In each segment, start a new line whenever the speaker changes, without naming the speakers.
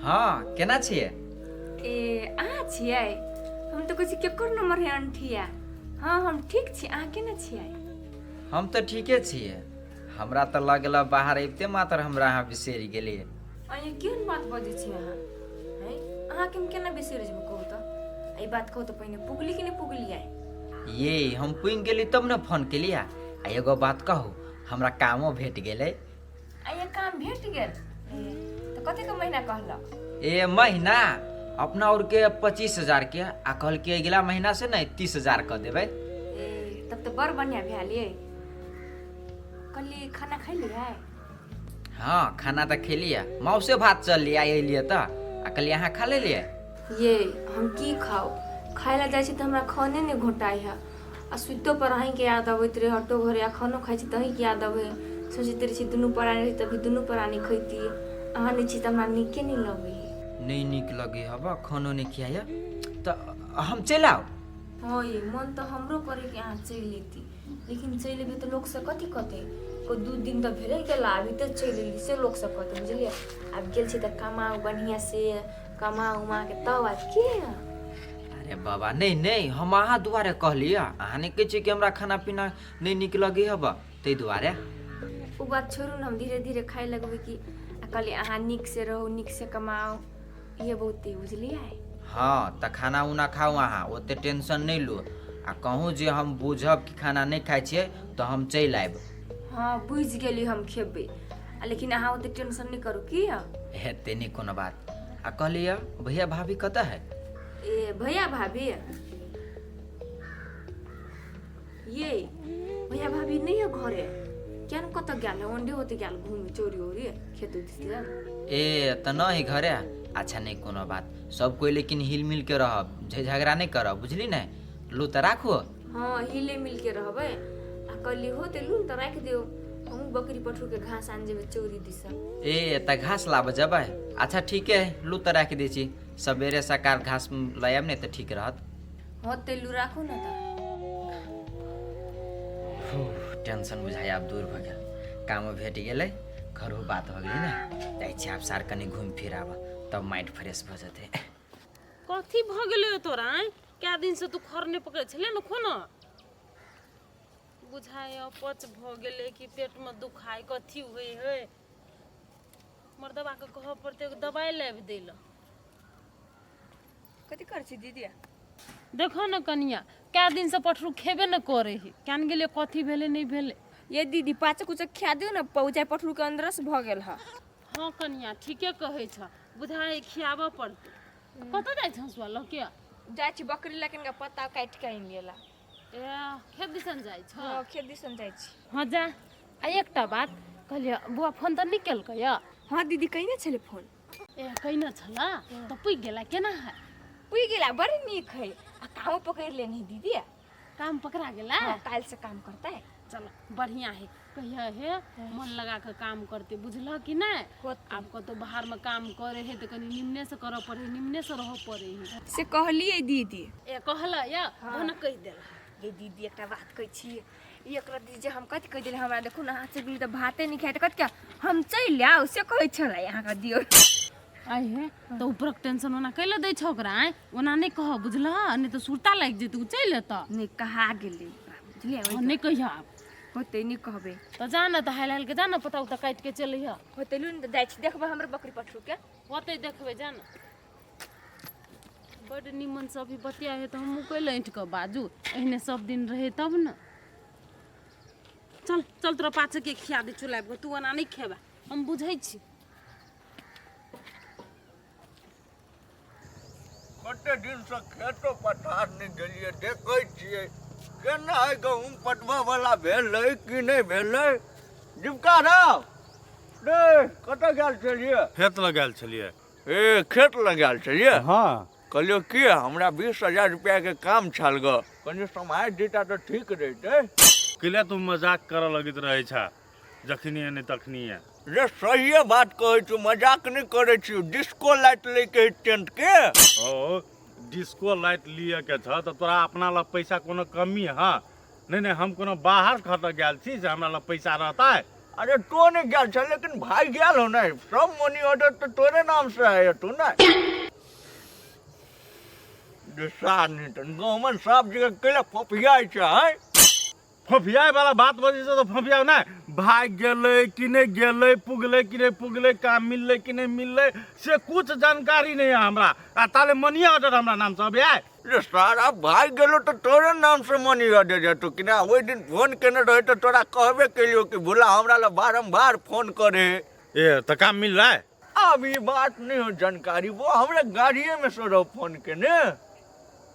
हँ, केना छियै?
ए अहाँ छियै? हम तऽ कहै छी केकर नंबर है अनठिया। हँ हम ठीक छी, अहाँ केना छियै?
हम तऽ ठीके छियै। हमरा तऽ लगल बाहर अबिते मात्र हमरा अहाँ बिसरि गेलियै।
अहाँ केहन बात बजै छी अहाँ? हैं, अहाँके हम केना बिसरि जेबै कहू तऽ? एहि बात कहू तऽ पहिने, पुगली कि नहि पुगलियै?
ये हम पुगि गेली तब ने फोन केलियै। आ एगो बात कहू, हमरा कामो भेट गेलै।
आ ये काम भेट गेल? ए, तऽ कतेक महीना कहलक?
ए महीना अपना और के 25,000 के, आ कहलकै अगिला महीना से ने 30,000 कऽ देबै।
ए तब तऽ बड़ बढ़िआँ भेल। ये कहली, खाना खैलियै?
हँ, खाना तऽ खेलियै, माउसे भात चललियै आइ एलियै तऽ। आ कहलियै, अहाँ खा लेलियै?
ये हम की खाउ, खाय लए जाइ छी तऽ हमरा खाने नहि घोटाइ है। आ सुतितो पर अहीँके याद अबैत रहै, हटो घरे। आ खानो खाइ छी तऽ अहीँके याद अबै है। सोचैत रहै छी दुनू प्राणी रही तभी दुनू प्राणी खैती। अहाँ नहि छी तऽ हमरा नीके नहि लगै है।
नहि नीक लगे हब, खानो नहि खियाय तऽ हम चलि आउ?
हँ ये, मन तऽ हमरो करे कि अहाँ चलि अयती, लेकिन चलि एबै तऽ लोकसभ कथी कहतै? कोइ 2 दिन तऽ भेलै गेला, अभी तऽ चलि एली, से लोकसभ कहतै, बुझलियै? आब गेल छी तऽ कमाउ बढ़िआँसँ, कमा उमा के तब आब के।
अरे बाबा, नहि नहि, हम अहाँ दुआरे कहलियै। अहाँ नहि कहै छियै कि हमरा खाना पीना नहि नीक लगै हब, ताहि दुआरे।
ओ बात छोड़ू ने, हम धीरे धीरे खाइ लगबै कि। आ कहलियै, अहाँ नीकसँ रहू, नीकसँ कमाउ, इहे बहुते, बुझलियै?
हँ, तऽ खाना उना खाउ अहाँ, ओते टेंशन नहि लू। आ कहूँ जे हम बुझब कि खाना नहि खाइ छियै तऽ हम चलि आयब।
हँ, बुझि गेली, हम खेबै, आ लेकिन अहाँ ओते टेंशन नहि करू की।
हेतै नहि कोनो बात। आ कहलियै, भैया भाभी कतऽ है?
ए भैया भाभी, ये भैया भाभी नहीं है घरे, क्या न कतऽ गेल है, ओंडे होते गेल घूमे चोरी ओरी खेत दिस।
ए तऽ नहि घरे? अच्छा, नहि कोनो बात। सब कोइ लेकिन हिल मिल के रहब, झगड़ा नहि करब, बुझली ने? लू तऽ राखू।
हँ, हिले मिल के रहबै। आ कहली, होते लू ने तऽ राखि दियौ, हमहूँ बकरी पठू के घास आनि जेबै चौरी दिस।
ए तऽ घास लाबऽ जेबै? अच्छा, ठीके है, लू तऽ राखि दै छी। सवेरे सकाल घास लऽ आयब ने तऽ ठीक रहत।
होते लू, राखू ने तऽ।
टेंशन बुझाइ आब दूर भऽ गेल। काम भेट गेलै, घरो बात भऽ गेलै ने। जाइ छी आब सार कनि घुमि फिर आबऽ, तब माइंड फ्रेश भऽ जेतै।
कथी भऽ गेलै तोरा आँय? कए दिनसँ तू खर नहि पकड़ै छलै ने खाना। बुझाइ अपच भऽ गेलै कि पेटमे दुखाइ कथी होइ है। मर्दबाके कहऽ पड़तै एगो दबाइ लाबि दै लए।
कथी करै छी दीदी?
देखो ने कनिया, कए दिनसँ पठरू खेबे ने करै है। केन गेलियै, कथी भेलै नहि भेलै।
ये दीदी, पाचक उचक खिया दियौ ने, पौजा पठरू के अंदर से भऽ गेल है।
हँ कनिया, ठीके कहै छ, बुझाइ खियाबऽ पड़तै। कतऽ जाइ छ हँसुआ लऽ के?
जाइ छी बकरी लए कनिका पत्ता काटि के आनि लेला।
ए खेत दिसन जाइ छ?
हँ, खेत दिसन जाइ छी।
हँ जा। आ एकटा बात कहलियै, बौआ फोन तऽ नहि केलकै यऽ?
हँ दीदी, कहिने छलै फोन।
ए कहिने छला? तऽ पुगि गेला, केना है?
पुगि गेला, बड़ नीक है, आ कामो पकड़ि लेने है दीदी।
काम पकड़ा गेला?
हँ, काल्हि से काम करतै।
चलो बढ़िया है। कहिया हे मन लगा के काम करते, बुझलह कि नहि?
होतै।
आब कतौ बाहर में काम करे है तऽ कनि निमने से करऽ पड़े है, निमने से रहऽ पड़े है।
से कहलियै दीदी।
ए कहल या भने कहि देला।
ये दीदी, एकटा बात कहै छी। ई एकरा दीदी जे हम कथी कहि देली, हमरा देखू ने, अहाँ चलि गेली तऽ भाते नहि खाइ तऽ कथी के हम चलि आउ, से कहै छलै अहाँके दियौ।
आइ हे, तऽ ऊपरक टेंशन ओना कैले दै छौ ओकरा आँय? ओना नहि कहऽ, बुझलह? नहि तऽ सुरता लागि जेतै, ओ चलि एतऽ।
नहि कहा गेलै ओकरा, बुझलियै?
हँ, नहि कहिया आब।
होतै, नहि कहबै।
तऽ जा ने तऽ हालि हालि के जा ने, पता उता काटि के चलि।
होतै, लू ने तऽ जाइ छी, देखबै हमर बकरी पठरू के।
होतै, देखबै, जा ने। बड्ड निमन से अभी बतिया है तऽ हमहूँ कैले ऐंठ कऽ बाजू? एहने सब दिन रहै तब ने। चल चल, तोरा पाछे के खिया दै छौ लाबि कऽ, तू ओना नहि खेबा, हम बुझै छी।
कते दिनसँ खेतो पथार नहि गेलियै। देखै छियै केना है, गहूँम पटबऽ वाला भेलै कि नहि भेलै। जीविका राव रे, कतऽ गेल छलियै?
खेत लग गेल छलियै।
ए खेत लग गेल छलियै?
हँ।
कहलियौ कि हमरा 20,000 रुपैआके काम छल गऽ, कनि सम्हारि दिता तऽ ठीक रहितै।
कैला तू मजाक करऽ लगैत रहै छह जखनिए नहि तखनिए?
रे सहिए बात कहै छी, मजाक नहि करै छी। डिस्को लाइट लैके है टेंट के।
ओ डिस्को लाइट लिए के छह तऽ तोरा अपना लग पैसा कोनो कमी हँ? नहि नहि, हम कोनो बाहर खटऽ गेल छी जे हमरा लग पैसा रहतै?
अरे तो नहीं गेल छ, लेकिन भाई गेल हो नहीं, सब मनी ऑर्डर तो तोरे नाम से है तू ना। सार नहीं तो गहुमन सब जगह कैला फोफियाइ छै हैं?
फोफियाए वाला बात बजै छै तऽ फोफियाउ नहि। भागि गेलै कि नहि गेलै, पुगलै कि नहि पुगलै, काम मिललै कि नहि मिललै, से कुछ जानकारी नहि है हमरा। आ ताले मनी ऑर्डर हमरा नाम से अबै आय।
रे सारा भागि गेलो तऽ तोरे नाम से मनी ऑर्डर जेतौ कि ना? ओहि दिन फोन केने रहे तऽ तोरा कहबे केलियो कि भोला हमरा लए बारम्बार फोन करे।
ए तऽ काम मिल रहा है?
अब ई बात नहीं हो जानकारी, वो हमरा गाड़िए में से रहो फोन केने।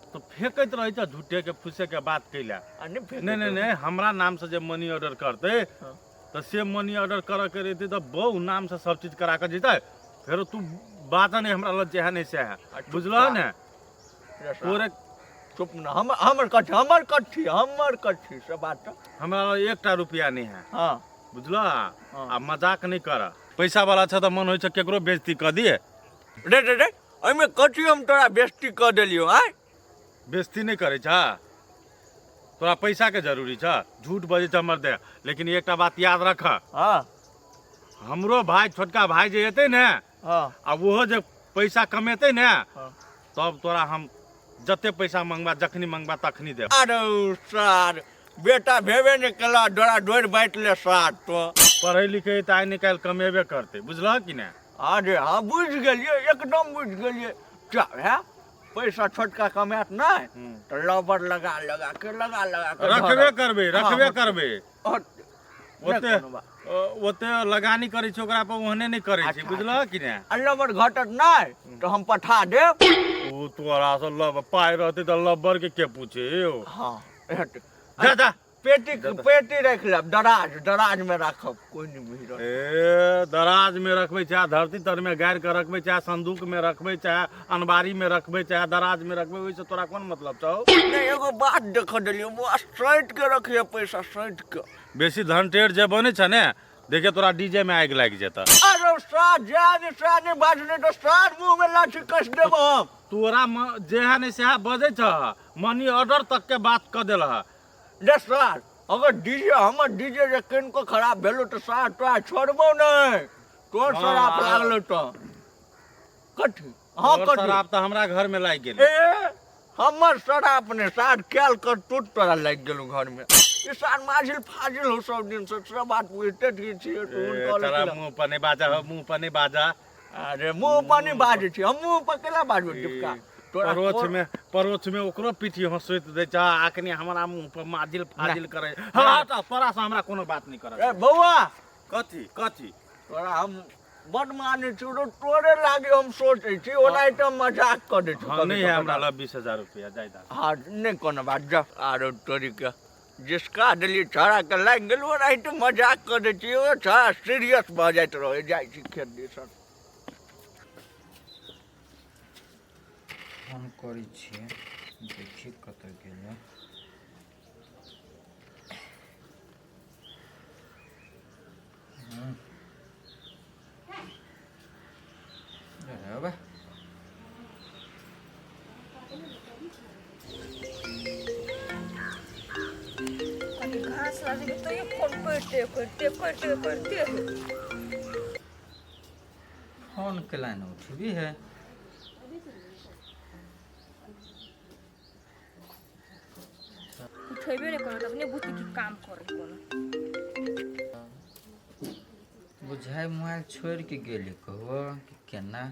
तो फेंकैत रहै छ झूठे के फूसे के बात कैला।
आ नहीं फेंकैत
नहीं, नहीं,
रहै।
नहीं, हमरा नाम से जे मनी ऑर्डर करते तो से मनी ऑर्डर करे के रहते तो बहु नाम से सब चीज करा के जैते। फेरो तू बात नहीं हमरा लग जे है नहीं से है,
चुप
बुझलह
जा।
ने?
रे साहब,
तोरे
चुप ना, हमर कथी, हमर कथी, हमर कथी से बात।
हमरा लग एकटा रुपया नहीं है।
हाँ।
बुझलह?
हाँ।
आ मजाक नहीं कर, पैसा वाला छ तऽ मन होइ छै केकरो बेइज्जती कऽ दिए।
रे रे रे, एहिमे कथी हम तोरा बेइज्जती कऽ देलियौ आँय?
बेइज्जती नहि करै छ, तोरा पैसा के जरूरी छ, झूठ बजै छ हमर देह। लेकिन एकटा बात याद रख।
हाँ।
हमरो भाई छोटका भाई जे एतै ने,
हाँ।
आ ओहो जे पैसा कमेतै ने,
हाँ।
तब तोरा हम जते पैसा मंगबा जखनी मंगबा तखनी देब।
अरे सार बेटा भेबे नहि केला, डोरा डोरि बाँटि ले सार तो।
पढ़ै लिखै तऽ आइ निकालि कमेबे करतै, बुझलह कि नहि?
अरे हाँ बुझि गेलियै, एकदम बुझि गेलियै। चल है पैसा छोटका कमायत नहि तऽ लबर लगा लगा के लगा लगा के
रखबे
धरब।
करबै,
हाँ,
रखबे
हाँ।
करबै।
नहि
ओते
कोनो बात।
ओते लगानी करै छै ओकरा पर, ओहने नहि करै छै,
अच्छा,
बुझलह कि नहि?
आ लबर घटत नहि तऽ हम पठा देब।
ओ तोरा से लब पाइ रहतै तऽ लब्बर के के पूछे यौ?
हाँ, हेतै।
जा जा।
पेटी पेटी राखि लेब, दराज दराज में राखब, कोई नहीं भिड़त।
ए दराज में रखबै चाहे धरती तर में गाड़ि के रखबै, चाहे संदूक में रखबै, चाहे अनबारी में रखबै, चाहे दराज में रखबै, ओहिसँ तोरा कोन मतलब छौ?
नहीं एगो बात देख देलियौ, बौआ सैंत के रखिए पैसा, सैंत के।
बेसी धनटेर जे बनै छ ने, देखे तोरा डीजे में आगि लागि जेतऽ।
अरे सार जा ने सार नहीं बाजने तो सार मुंह में लाठी कस देब हम।
तोरा जे है नहीं सेहा बजै छ, मनी ऑर्डर तक के बात कऽ देलह।
रे सार अगर डीजे हमर डीजे जे किनको खराब भेलो तो सार तोरा छोड़बो नहीं, तोर
हाँ,
शराब
हाँ।
लागलो तो कथी? हाँ
तोहर
कथी?
शराब तऽ हमरा घर में लागि गेलै।
ए हमर शराब ने सार कैल कर टूट तोरा लागि गेलो घर में। ई सार माझिल फाजिल हो सब दिन से, सब बात बुझते ठीक छियै, तो
ए,
हुनका
तोरा
लग
मुंह पर नहीं बाजा हो, मुंह पर नहीं बाजा।
अरे मुंह पर नहीं बाजै छी हम, मुंह पर केना बाजू टिपका? तोरा
परोछ में, परोछ में ओकरो पीठी हंसोइत दै छ, आखनी हमरा मुंह पर माजिल फाजिल करे। हाँ, तऽ तोरा से हमरा कोनो बात नहीं करत।
ए बौआ।
कथी कथी?
तोरा हम बड मानै छी, तोरे लागे हम सोचै छी, ओना तऽ मजाक कऽ दै छी।
हाँ,
कभी
नहीं है
कभी।
हमरा लग 20,000 रुपया, जाय दा।
हाँ नहीं कोनो बात, जा। आरो तोरी के जिसका देलियै छड़ा के लागि गेल, ओना तऽ मजाक कऽ दै छी, ओ छड़ा सीरियस भऽ जाइत रहै। जाइ छी खेत दिसन।
फोन करै छियै, देखी कतऽ गेलै। अरे बा।
कनी घास लागै तैयो फोन करिते करिते करिते करिते है।
फोन केला ने उठबी है।
उठेबे नहि करत, अपने बुझतै कि काम करे कोनो।
बुझाइ मोबाइल छोड़ि के गेली, कहबो कि केना।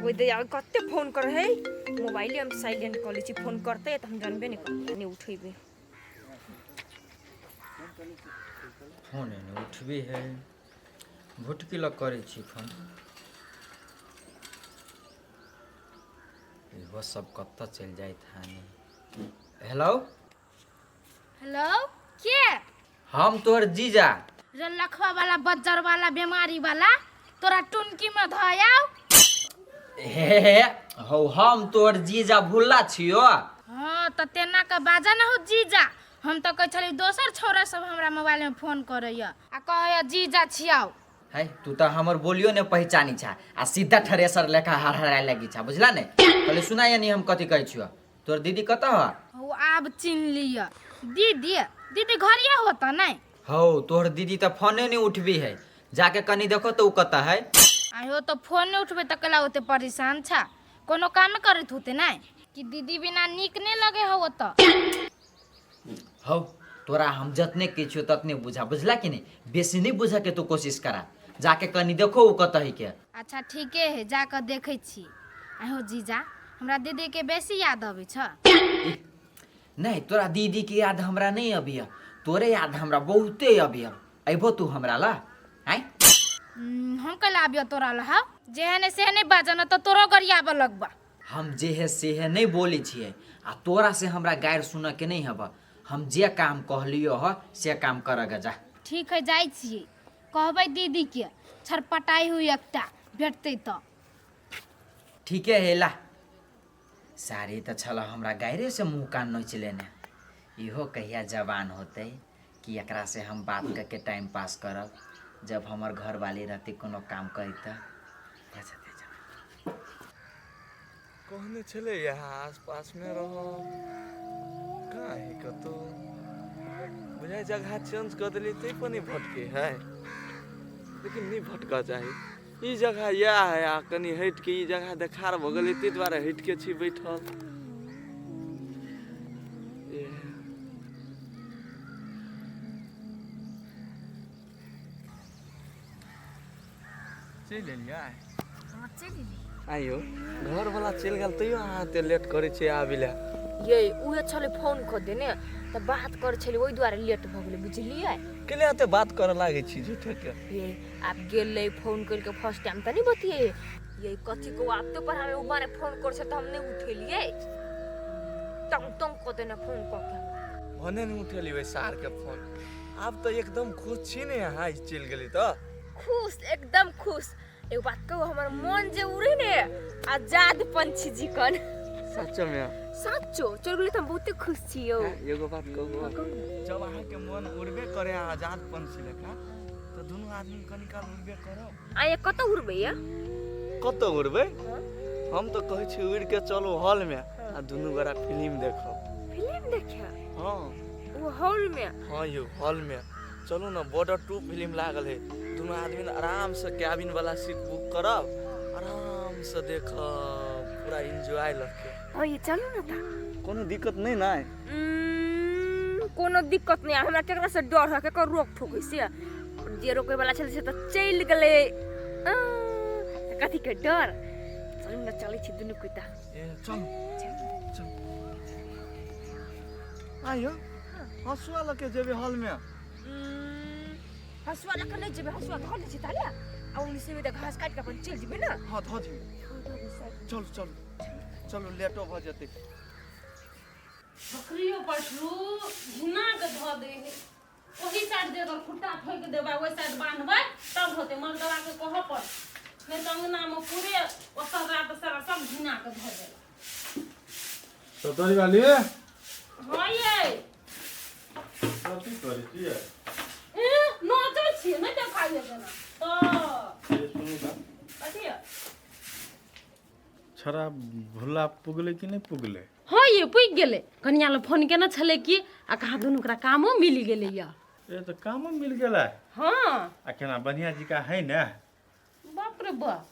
ओहि दैया कते फोन करे है, मोबाइले हम साइलेंट कऽ लै छी, फोन करतै तऽ हम जानबे नहि करबै, नहि उठेबै।
फोन नहि उठबी है, भुटकी लग करै छी फोन। इहो सब कतऽ चलि जाइत हानि। हेलो।
हेलो, के?
हम तोहर जीजा।
रे लखवा वाला, बज्जर वाला, बीमारी वाला, तोरा टुनकी में धयाव।
हे हौ, हम तोहर जीजा भुल्ला छियो।
हाँ तऽ तेना के बाजा ना हो जीजा। हम तऽ कहै छली दोसर छौड़ा सब हमरा मोबाइल में फोन करैया आ कहैया जीजा छियाओ।
है तू तऽ हमर बोलियो ने पहचानी छा आ सीधा थ्रेसर लेखा हड़हड़ाए लगी छा, बुझला ने? पहले सुना नहीं हम कथी कहै छियो। तोहर दीदी कतऽ ह?
ओ आब चिन्ह लिअ। दीदी दीदी घरिया होता नहीं?
हौ तोहर दीदी तऽ फोने नहि उठबी है, जाके कनी देखो तऽ उ कतऽ है।
आयो तो फोन नहीं उठबे तऽ कैला ओते परेशान छा? कोनो काम करैत होते नहीं कि दीदी बिना नीक नहीं लगे हो ओतऽ?
हौ तोरा हम जतने कहै छियौ ततने बुझा, बुझला कि नहीं? बेसी नहीं बुझऽ के तू कोशिश करा, जाके कनी देखो उ कतऽ है के।
अच्छा ठीके है, जाकऽ देखै छी। आहो जीजा, हमरा दीदी के बेसी याद अबै छ?
नहीं, तोरा दीदी के याद हमरा नहीं अबिय, तोरे याद हमरा बहुते अबिय। अयबो तू हमरा ला? आँय
हम कैला आबियो तोरा ला? हौ जेहने सेहने बाजऽ न तऽ तोरो गरियाबऽ लगबा।
हम जे है से है नहीं बोलै छियै, आ तोरा से हमरा गारि सुनऽ के नहीं हब। हम जे काम कहलियो ह से काम करऽ गे, जा।
ठीक है, जाइ छियै, कहबै दीदी के छरपटाई हुई एकटा भेटतै तऽ।
ठीके है ला। साड़ी तऽ छल हमरा गाइरे से मुँह कान नोचि लेने। इहो कहिया जवान होतै कि एकरा से हम बात करके टाइम पास करब, जब हमर घरवाली रहतै कोनो काम करी तऽ। अच्छा, अच्छा।
कहने छलै यहाँ आस पास में रहो, कहाँ है कतौ बुझाइ जगह चेंज कऽ देलियै तै पर नहि भटके है, लेकिन नहि भटकऽ चाही। ई जगह इएह है आ कनि हटि के ई जगह देखार भऽ गेलै, ताहि दुआरे हटि के छी बैठल। ए चलि एलियै?
हाँ, चलि एलियै।
आइयो घरवला चलि गेल तैयो अहाँ एते लेट करै छियै आबै लए?
ये उहे छलै फोन कऽ देने तऽ बात करै छलै, ओहि दुआरे लेट भऽ गेलै, बुझलियै?
केले एते बात करऽ लागै छी झूठे के?
ये आब गेलै फोन करिके फर्स्ट टाइम तऽ नहि बतिये। ये कथी को आब तो पर हमें मारे फोन कर छै तऽ हम नहि उठेलियै, तंग तंग कऽ देने फोन कऽ के।
भने नहि उठेली ओहि सारके फोन। आब तऽ एकदम खुश छी ने अहाँ, ई चलि गेली तऽ?
खुश, एकदम खुश। एगो बात कहू, हमर मन जे उड़े ने आजाद पंछी जिकन।
सच में?
साचो, चल गेलै तऽ हम बहुते खुश छी यौ।
हैं, एगो बात कहू, जब अहाँके मन उड़बे करे आजाद पंछी लेखा तऽ दुनू आदमी कनी काल उड़बे करब।
आइ कतऽ उड़बै या?
कतऽ उड़बै? हम तऽ कहै छी उड़ि के चलू हॉल में आ दुनू गोरा फिल्म देखब।
फिल्म देखे?
हाँ।
ओ हॉल में?
हाँ यौ, हॉल में चलू ने। बॉर्डर 2 फिल्म लागल है, दुनू आदमी ने आराम से कैबिन वाला सीट बुक करब, आराम से देखब, पूरा एंजॉय लके।
हाँ ये चलू ने ता।
कोनो दिक्कत नहीं ना?
कोनो दिक्कत नहीं। हमरा केकरा से डर है, केकर रोक ठोक है से? जे रोके वाला छलै से तऽ चलि गेलै, तऽ कथी के डर? चलू ने, चलै छी दुनू कुत्ता।
ए चलू चलू। आइयो हँसुआ लऽ के जेबै हॉल में?
हँसुआ लऽ कऽ नहि जेबै, हँसुआ धऽ लै छी ताले, आ ओन्नी से तऽ घास काटि कऽ अपन चलि जेबै ने।
हाँ, धऽ दियौ। चलू चलू चलू, लेटो भऽ जेतै।
बकरियो पशु घिना के धऽ दे है। ओही साइड जे अगर खुट्टा ठोकि देबै, ओहि साइड बान्हबै तब होतै। मर्दवा के कहऽ पड़त, नहि तऽ अंगना में पूरे ओसरा तोसरा सब घिना के धऽ देलक।
सतरी वाली।
हाँ ये।
कथी करै छियै?
ए नोचै छियै, नहि देखाइए जेना तऽ।
ये सुनू तऽ।
कथी यऽ?
छड़ा भुल्ला पुगलै कि नहि पुगलै?
हाँ ये, पुगि गेलै। कनिया लए फोन केने छलै कि आ कहाँ दुनू ओकरा कामो मिल गेलै यऽ।
ए तऽ कामो मिल गेलै?
हाँ।
आ केना बढ़िआँ जिका है ने?
बाप रे बाप,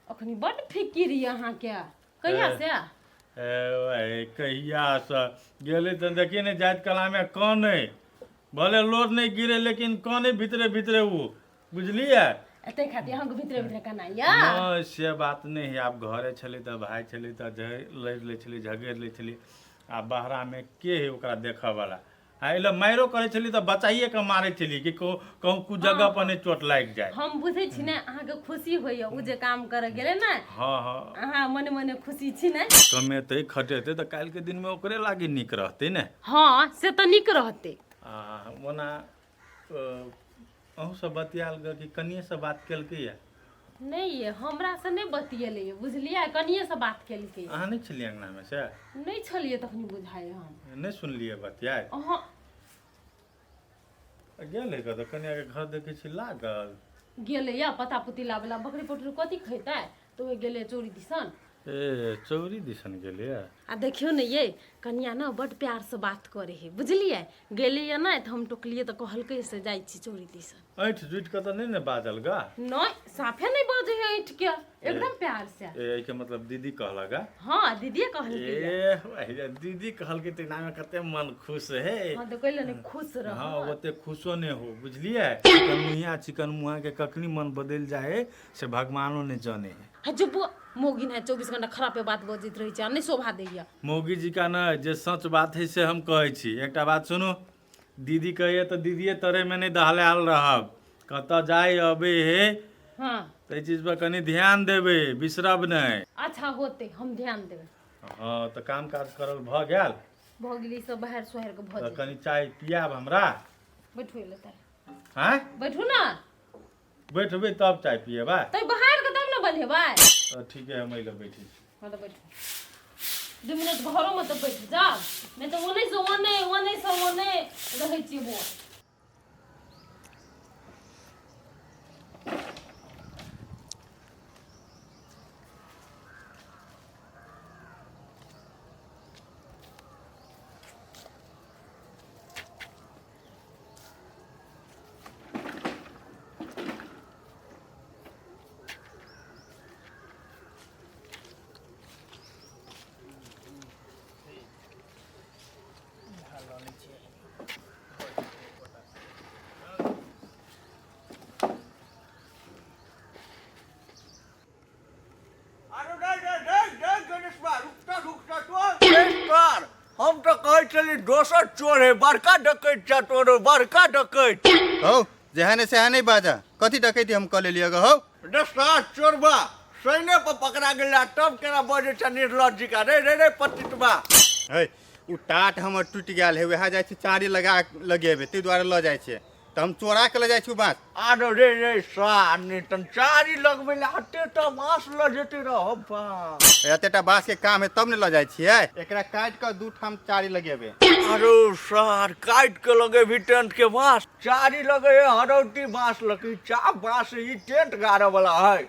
अखनी बड्ड फिकिर यऽ अहाँके, कहिया से?
ए कहियासँ गेलै तऽ देखिए ने, जाइत कलामे कानै, भले लोड नहि गिरे लेकिन कानै भीतरे भीतरे ओ, बुझलियै?
एते खातिर अहाँके भीतरे भीतरे कनाइया?
नहि, से बात नहि है। आब घरे छलै तऽ भाय छलै तऽ लड़ि लै छलै, झगड़ि लै छलै। आ बहरामे के है ओकरा देखऽवला? आ एहि लए मारियो करै छलियै तऽ बचाइए कऽ मारै छलियै कि कहूँ कुछ जगह पर नहि चोट लागि जाय।
हम बुझै छी ने, अहाँके खुशी होइया ओ जे काम करऽ गेलै ने।
हँ हँ।
अहाँ मने मने खुशी छी ने?
कमेतै खटेतै तऽ काल्हिके दिनमे ओकरे लागी नीक रहतै ने।
हँ, से तऽ नीक रहतै।
आ ओना अहूँसँ बतियाल ग कि कनिएसँ बात केलकैया?
नहि ये, हमरा से नहि बतियेलै ये, बुझलियै? कनिए से बात केलकै।
अहाँ नहि छलियै अंगनामे से?
नहि छलियै तखनी बुझाइ हम।
नहि सुनलियै बतियाइ?
अहाँ।
गेल है कतऽ? कनियाके घर देखै छी लागल।
गेलै या पता पुती लाबे ला, बकरी पटरी कथी खैतै, तऽ ओहि गेलै चोरी दिसन।
ए चौरी दिसन गेलियै।
आ देखियौ ने ये कनिया ने बड्ड प्यारसँ बात करै है, बुझलियै? गेलैया नहि तऽ हम टोकलियै तऽ कहलकै से जाइ छी चौरी दिसन।
ऐठ जुटि कऽ तऽ नहि ने बाजल गा?
नहि, साफे नहि बजै है ऐठ के, एकदम प्यार से।
ए एहिके मतलब दीदी कहलक?
हाँ, दीदीए कहलकै।
ए भाई, दीदी कहलकै तऽ एनामे कते मन खुश है।
हाँ तऽ कहले ने खुश रह।
हाँ, ओते खुशो नहि हो, बुझलियै? चिकन मुहिया चिकन मुहा के कखनी मन बदलि जाइ है से भगवानो नहि जाने है।
हाँ जो मौगी है 24 घंटा खरापे बात बजैत रहै छै आ नहि शोभा दैया।
मौगी जी का ने जे सच बात है से हम कहै छी। एकटा बात सुनू, दीदी कहैए तऽ दीदीए तरेमे नहि दहलायल रहब, कतऽ जाइ अबै हे।
हाँ,
ताहि चीज पर कनि ध्यान देबै, बिसरब नहि।
अच्छा होते, हम ध्यान देबै।
हाँ, तऽ काम काज करल भऽ गेल?
भऽ गेलै सब, बाहर सोहर के भऽ
तऽ
जेतै।
कनि चाय पियाब हमरा।
बैठू एले तारे।
आँय?
बैठू ना।
बैठबै तब चाय पियेबै।
तै बाहर के तब ने बनेबै।
तऽ ठीक है, हम अइले बैठै छी।
हाँ तऽ बैठू 2 मिनट, घरोमे तऽ बैठ जाउ, नहि तऽ ओने से ओने, ओने से ओने रहै छियै बौआ।
अरे नहीं नहीं नहीं नहीं गणेश बा, रुकता रुकता तो हम तऽ कहै छली दोसर चोर है, बड़का डकैत छ तोरो, बड़का डकैत।
हौ, जेहन है सेहन नहीं बाजा, कथी डकैती हम कऽ लेलियै गो हौ?
रे सात चोरबा सैने पर पकड़ा गेला तब केना बजै छ निर्लज्ज का। रे रे रे पतितबा।
है, ओ टाट हमर टूटि गेल है, वएह जाइ छी चारी लगा लगेबै, ताहि दुआरे लऽ जाइ छियै। तऽ हम चोरा के लऽ जाइ छी बाँस।
आरो रे रे सार नहि तन चारी लगबै लए अते टा बाँस लऽ जेतै रह बा।
एतेटा बाँस के काम है तब ने लऽ जाइ छियै। एकरा काटि कऽ दू ठाम चारी लगेबै।
अरे सार, काटि के लगेबही टेंट के बाँस? चारी लगे है हरौटी बाँस लकड़ी चा बाँस, ई टेंट गाड़ऽ वाला है।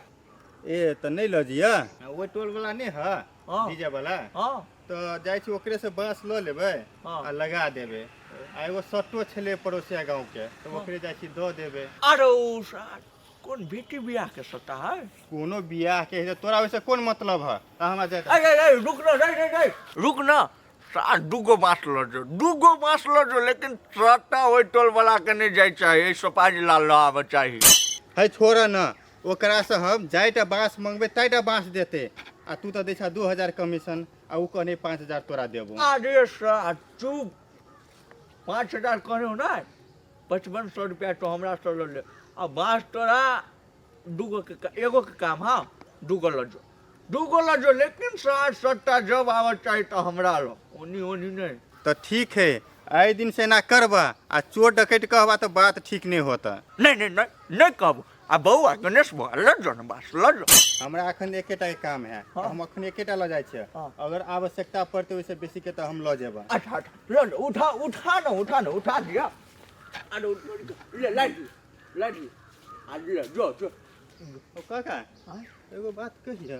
ए तऽ नहि लऽ जइअ, ओहि टोल वाला नहि है?
हाँ।
डीजे वाला।
हाँ।
तऽ जाइ छी ओकरे से बाँस लऽ लेबै।
हाँ।
आ लगा देबै। आ एगो सट्टो छलै पड़ोसिया गाँव के, तऽ ओकरे जाइ छी दऽ देबै।
अरे ओ सार, कोन बेटी बियाह के सट्टा है?
कोनो बियाह के है, तोरा ओहिसँ कोन मतलब है? तऽ हमरा जाय
अरे अरे रुक ना, नहीं नहीं नहीं, रुक ना सार, दूगो बाँस लऽ जो, दूगो बाँस लऽ जो, लेकिन सट्टा ओहि टोल वाला के नहीं जाय चाही, एहि सोपारी लाल लऽ आबऽ चाही।
है छोड़ न, ओकरासँ हम जाहिटा बाँस मंगबै ताहिटा बाँस देतै, आ तू तऽ दै छह 2000 कमीशन, आ ओ कहने 5000 तोरा देबो।
अरे सार चुप, 5000 कहने ना, 5500 रुपया तो हमरा से लऽ ले, आ बाँस तोरा दूगो के एगो के काम। हाँ, दूगो लऽ जो, दूगो लऽ जो, लेकिन सार सट्टा जब आबऽ चाही तऽ हमरा लऽ, ओनी ओनी नहीं।
तऽ ठीक है, एहि दिन से एना करबा आ चोर डकैत कहबा तऽ बात ठीक नहि होता।
नहीं नहीं नहीं नहीं कहब। आ बौआ गणेश बौआ, लऽ जो ने बाँस लऽ जो।
हमरा अखन एकेटा के काम है।
हाँ।
हम अखन एकेटा लऽ जाइ छियै।
हाँ।
अगर आवश्यकता पड़तै ओहिसँ बेसी के तऽ हम लऽ जेबै।
अच्छा अच्छा, लऽ लो, उठा उठा न, उठा न, उठा दिया। अरे उठ, ले लाइट लाइट आ ले जो जो।
ओ काका, एगो बात कहिया?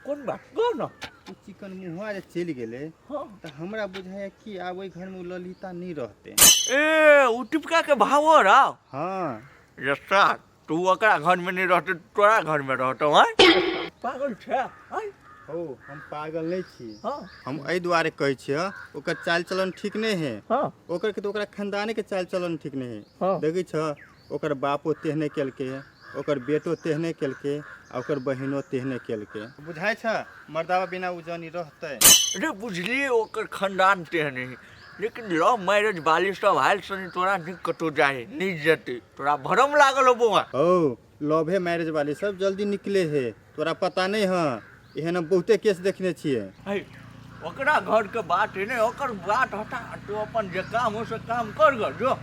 कोन बात, कह न।
ई चिकन मुहा जे चलि गेलै।
हाँ।
तऽ हमरा बुझाइए कि आब ओहि घरमे ओ ललिता नहि रहतै।
ए उ टिपका के भावो रह?
हाँ।
रे सार, तू ओकरा घर में नहीं रहते तोरा घर में रहतो? हैं, पागल छै? आँय?
हौ, हम पागल नहि छी।
हाँ।
हम एहि दुआरे कहै छियै, ओकर चालि चलन ठीक नहि है।
हाँ।
ओकर के तऽ ओकरा खानदाने के चालि चलन ठीक नहि है।
हाँ।
देखै छ, ओकर बापो तेहने केलकै, ओकर बेटो तेहने केलकै, आ ओकर बहिनो तेहने केलकै। बुझाइ छ मर्दावा बिना उ जनी रहतै?
रे बुझलिए ओकर खानदान तेहन है, लेकिन लव मैरिज बाली सब आयल सनी तोरा नहीं कतौ जाए नहीं जेतै, तोरा भरम लागल हो बौआ।
हौ, लवे मैरिज वाली सब जल्दी निकले है, तोरा पता नहीं है? एहन हम बहुते केस देखने छियै।
है, ओकरा घर के बात है ने, ओकर बात हटा, तू अपन जे काम हो से काम कर ग जो।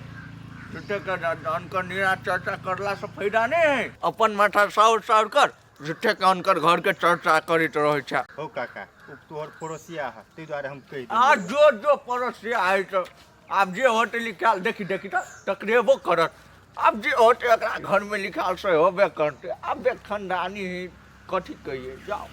झूठे के अनकर निरा चर्चा करला से फायदा नहीं है, अपन माथा साउर साउर कर, झूठे के अनकर घर के चर्चा करैत रहै छै।
हौ काका, उ तोहर पड़ोसिया है, ताहि दुआरे हम कहि
आ
देलियै।
जो जो पड़ोसिया है तऽ आब जे होतै लिखायल, देखी देखी तऽ टकरेबो करत। आब जे होतै एकरा घरमे लिखायल से होबे करतै। आब बे खानदानी है, कथी कहिए, जाओ।